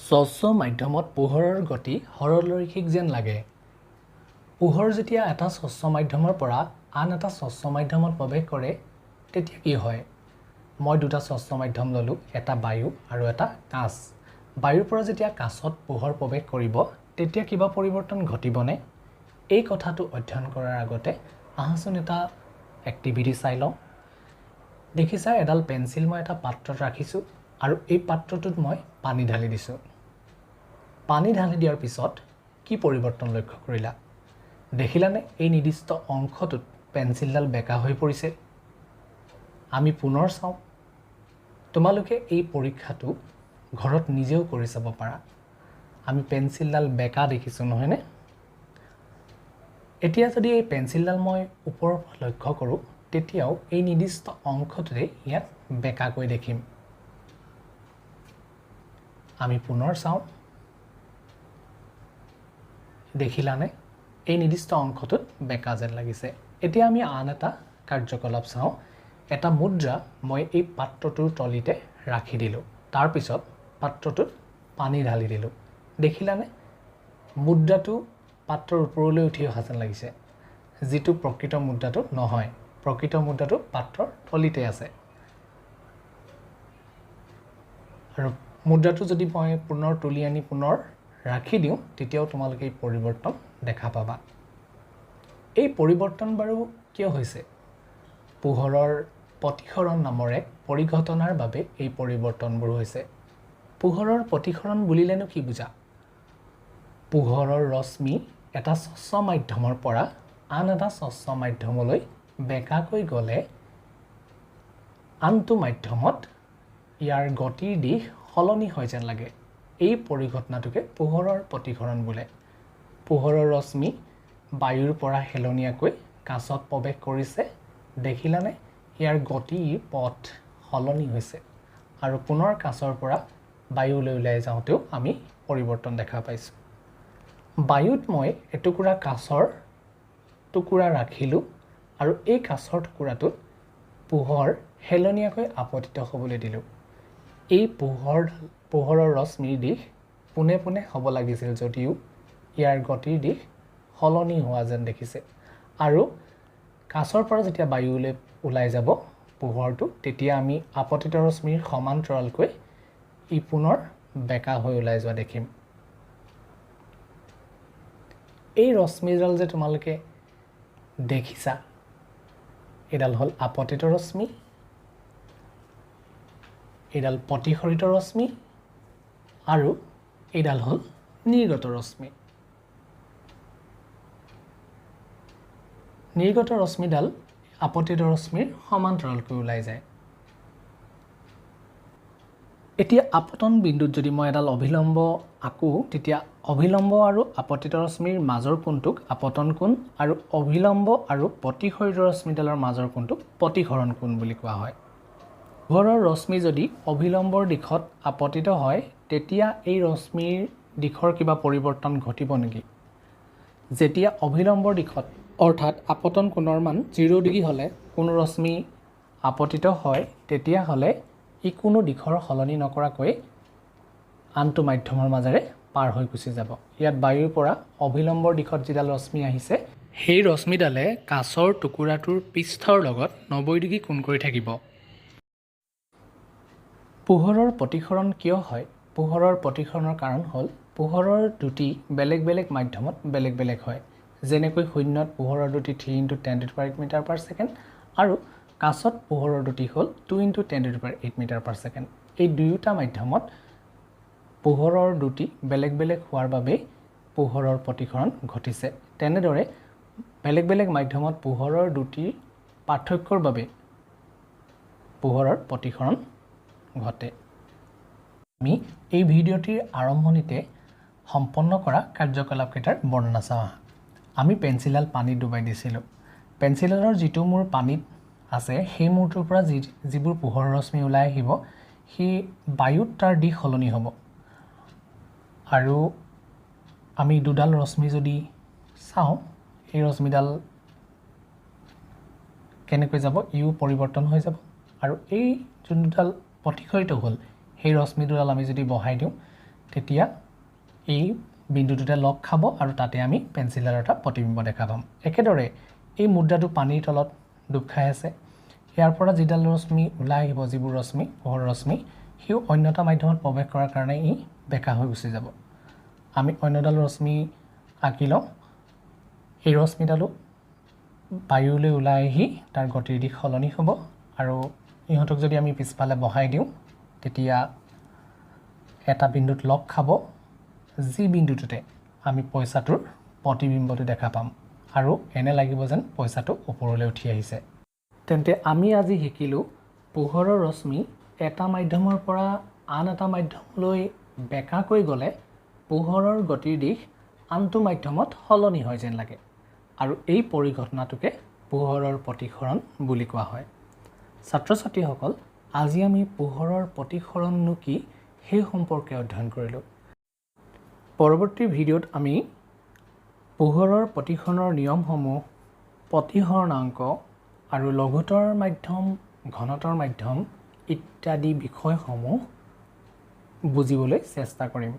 স্বচ্ছ মাধ্যমত পোহৰৰ গতি সৰলৰৈখিক যেন লাগে। পোহৰ যেতিয়া এটা স্বচ্ছ মাধ্যমৰ পৰা আন এটা স্বচ্ছ মাধ্যমত প্ৰৱেশ কৰে তেতিয়া কি হয়? মই দুটা স্বচ্ছ মাধ্যম ল'লোঁ, এটা বায়ু আৰু এটা কাঁচ। বায়ুৰ পৰা যেতিয়া কাঁচত পোহৰ প্ৰৱেশ কৰিব তেতিয়া কিবা পৰিৱৰ্তন ঘটিবনে? এই কথাটো অধ্যয়ন কৰাৰ আগতে আহাচোন এটা এক্টিভিটি চাই লওঁ। দেখিছা এডাল পেঞ্চিল মই এটা পাত্ৰত ৰাখিছোঁ আৰু এই পাত্ৰটোত মই পানী ঢালি দিছোঁ। পানী ঢালি দিয়াৰ পিছত কি পৰিৱৰ্তন লক্ষ্য কৰিলা? দেখিলানে এই নিৰ্দিষ্ট অংশটোত পেঞ্চিলডাল বেঁকা হৈ পৰিছে? আমি পুনৰ চাওঁ। তোমালোকে এই পৰীক্ষাটো ঘৰত নিজেও কৰি চাব পাৰা। আমি পেঞ্চিলডাল বেঁকা দেখিছোঁ নহয়নে? এতিয়া যদি এই পেঞ্চিলডাল মই ওপৰৰ পৰা লক্ষ্য কৰোঁ তেতিয়াও এই নিৰ্দিষ্ট অংশটোতে ইয়াত বেঁকাকৈ দেখিম। আমি পুনৰ চাওঁ। দেখিলানে এই নিৰ্দিষ্ট অংশটোত বেঁকা যেন লাগিছে। এতিয়া আমি আন এটা কাৰ্যকলাপ চাওঁ। এটা মুদ্ৰা মই এই পাত্ৰটোৰ তলিতে ৰাখি দিলোঁ, তাৰপিছত পাত্ৰটোত পানী ঢালি দিলোঁ। দেখিলানে মুদ্ৰাটো পাত্ৰৰ ওপৰলৈ উঠি অহা যেন লাগিছে, যিটো প্ৰকৃত মুদ্ৰাটো নহয়। প্ৰকৃত মুদ্ৰাটো পাত্ৰৰ তলিতে আছে। আৰু মুদ্ৰাটো যদি মই পুনৰ তুলি আনি পুনৰ ৰাখি দিওঁ তেতিয়াও তোমালোকে এই পৰিৱৰ্তন দেখা পাবা। এই পৰিৱৰ্তন বাৰু কিয় হৈছে? পোহৰৰ প্ৰতিসৰণ নামৰ এক পৰিঘটনাৰ বাবে এই পৰিৱৰ্তনবোৰ হৈছে। পোহৰৰ প্ৰতিসৰণ বুলিলেনো কি বুজা? পোহৰৰ ৰশ্মি এটা স্বচ্ছ মাধ্যমৰ পৰা আন এটা স্বচ্ছ মাধ্যমলৈ বেঁকাকৈ গ'লে আনটো মাধ্যমত ইয়াৰ গতিৰ দিশ সলনি হয় যেন লাগে। এই পৰিঘটনাটোকে পোহৰৰ প্ৰতিসৰণ বোলে। পোহৰৰ ৰশ্মি বায়ুৰ পৰা হেলনীয়াকৈ কাঁচত প্ৰৱেশ কৰিছে, দেখিলানে ইয়াৰ গতিৰ পথ সলনি হৈছে আৰু পুনৰ কাঁচৰ পৰা বায়ুলৈ ওলাই যাওঁতেও আমি পৰিৱৰ্তন দেখা পাইছোঁ। বায়ুত মই এটুকুৰা কাঁচৰ টুকুৰা ৰাখিলোঁ আৰু এই কাঁচৰ টুকুৰাটোত পোহৰ হেলনীয়াকৈ আপতিত হ'বলৈ দিলোঁ। এই পোহৰৰ ৰশ্মিৰ দিশ পোনে পোনে হ'ব লাগিছিল যদিও ইয়াৰ গতিৰ দিশ সলনি হোৱা যেন দেখিছে। আৰু কাঁচৰ পৰা যেতিয়া বায়ুলৈ ওলাই যাব পোহৰটো তেতিয়া আমি আপতিত ৰশ্মিৰ সমান্তৰালকৈ ই পুনৰ বেঁকা হৈ ওলাই যোৱা দেখিম। এই ৰশ্মিডাল যে তোমালোকে দেখিছা এইডাল হ'ল আপতিত ৰশ্মি, এইডাল প্ৰতিসৰিত ৰশ্মি আৰু এইডাল হ'ল নিৰ্গত ৰশ্মি। নিৰ্গত ৰশ্মিডাল আপতিত ৰশ্মিৰ সমান্তৰালকৈ ওলাই যায়। এতিয়া আপতন বিন্দুত যদি মই এডাল অভিলম্ব আঁকো তেতিয়া অভিলম্ব আৰু আপতিত ৰশ্মিৰ মাজৰ কোণটোক আপতন কোণ আৰু অভিলম্ব আৰু প্ৰতিসৰিত ৰশ্মিডালৰ মাজৰ কোণটোক প্ৰতিসৰণ কোণ বুলি কোৱা হয়। পোহৰৰ ৰশ্মি যদি অভিলম্বৰ দিশত আপতিত হয় তেতিয়া এই ৰশ্মিৰ দিশৰ কিবা পৰিৱৰ্তন ঘটিব নেকি? যেতিয়া অভিলম্বৰ দিশত অৰ্থাৎ আপতন কোণৰ মান 0 ডিগ্ৰী হ'লে কোনো ৰশ্মি আপতিত হয় তেতিয়াহ'লে ই কোনো দিশৰ সলনি নকৰাকৈ আনটো মাধ্যমৰ মাজেৰে পাৰ হৈ গুচি যাব। ইয়াত বায়ুৰ পৰা অভিলম্বৰ দিশত যিডাল ৰশ্মি আহিছে সেই ৰশ্মিডালে কাঁচৰ টুকুৰাটোৰ পৃষ্ঠৰ লগত 90 ডিগ্ৰী কোণ কৰি থাকিব। পোহৰৰ প্ৰতিসৰণ কিয় হয়? পোহৰৰ প্ৰতিসৰণৰ কাৰণ হ'ল পোহৰৰ দ্যুতি বেলেগ বেলেগ মাধ্যমত বেলেগ বেলেগ হয়। যেনেকৈ শূন্যত পোহৰৰ দ্যুতি 3 × 10⁸ মিটাৰ পাৰ ছেকেণ্ড আৰু কাঁচত পোহৰৰ দ্যুতি হ'ল 2 × 10⁸ মিটাৰ পাৰ ছেকেণ্ড। এই দুয়োটা মাধ্যমত পোহৰৰ দ্যুতি বেলেগ বেলেগ হোৱাৰ বাবেই পোহৰৰ প্ৰতিসৰণ ঘটিছে। তেনেদৰে বেলেগ বেলেগ মাধ্যমত পোহৰৰ দ্যুতিৰ পাৰ্থক্যৰ বাবে পোহৰৰ প্ৰতিসৰণ ঘটে। আমি এই ভিডিঅ'টিৰ আৰম্ভণিতে সম্পন্ন কৰা কাৰ্যকলাপকেইটাৰ বৰ্ণনা চাওঁ। আমি পেঞ্চিলডাল পানীত ডুবাই দিছিলোঁ। পেঞ্চিলডালৰ যিটো মূৰ পানীত আছে সেই মূৰটোৰ পৰা যিবোৰ পোহৰৰ ৰশ্মি ওলাই আহিব সেই বায়ুত তাৰ দিশ সলনি হ'ব। আৰু আমি দুডাল ৰশ্মি যদি চাওঁ এই ৰশ্মিডাল কেনেকৈ যাব, ইও পৰিৱৰ্তন হৈ যাব। আৰু এই যোন দুডাল প্ৰতিসৰিত হ'ল সেই ৰশ্মি দুডাল আমি যদি বহাই দিওঁ তেতিয়া এই বিন্দুটোতে লগ খাব আৰু তাতে আমি পেঞ্চিলডালৰ এটা প্ৰতিবিম্ব দেখা পাম। একেদৰে এই মুদ্ৰাটো পানীৰ তলত ডুব খাই আছে, ইয়াৰ পৰা যিডাল ৰশ্মি ওলাই আহিব, যিবোৰ ৰশ্মি পোহৰৰ ৰশ্মি, সিও অন্য এটা মাধ্যমত প্ৰৱেশ কৰাৰ কাৰণে ই বেঁকা হৈ গুচি যাব। আমি অন্যডাল ৰশ্মি আঁকি লওঁ, এই ৰশ্মিডালো বায়ুলৈ ওলাই আহি তাৰ গতিৰ দিশ সলনি হ'ব আৰু ইহঁতক যদি আমি পিছফালে বহাই দিওঁ তেতিয়া এটা বিন্দুত লগ খাব, যি বিন্দুটোতে আমি পইচাটোৰ প্ৰতিবিম্বটো দেখা পাম আৰু এনে লাগিব যেন পইচাটো ওপৰলৈ উঠি আহিছে। তেন্তে আমি আজি শিকিলোঁ পোহৰৰ ৰশ্মি এটা মাধ্যমৰ পৰা আন এটা মাধ্যমলৈ বেঁকাকৈ গ'লে পোহৰৰ গতিৰ দিশ আনটো মাধ্যমত সলনি হয় যেন লাগে আৰু এই পৰিঘটনাটোকে পোহৰৰ প্ৰতিসৰণ বুলি কোৱা হয়। ছাত্ৰ ছাত্ৰীসকল, আজি আমি পোহৰৰ প্ৰতিসৰণনো কি সেই সম্পৰ্কে অধ্যয়ন কৰিলোঁ। পৰৱৰ্তী ভিডিঅ'ত আমি পোহৰৰ প্ৰতিসৰণৰ নিয়মসমূহ, প্ৰতিসৰণাংক আৰু লঘুতৰ মাধ্যম, ঘনতৰ মাধ্যম ইত্যাদি বিষয়সমূহ বুজিবলৈ চেষ্টা কৰিম।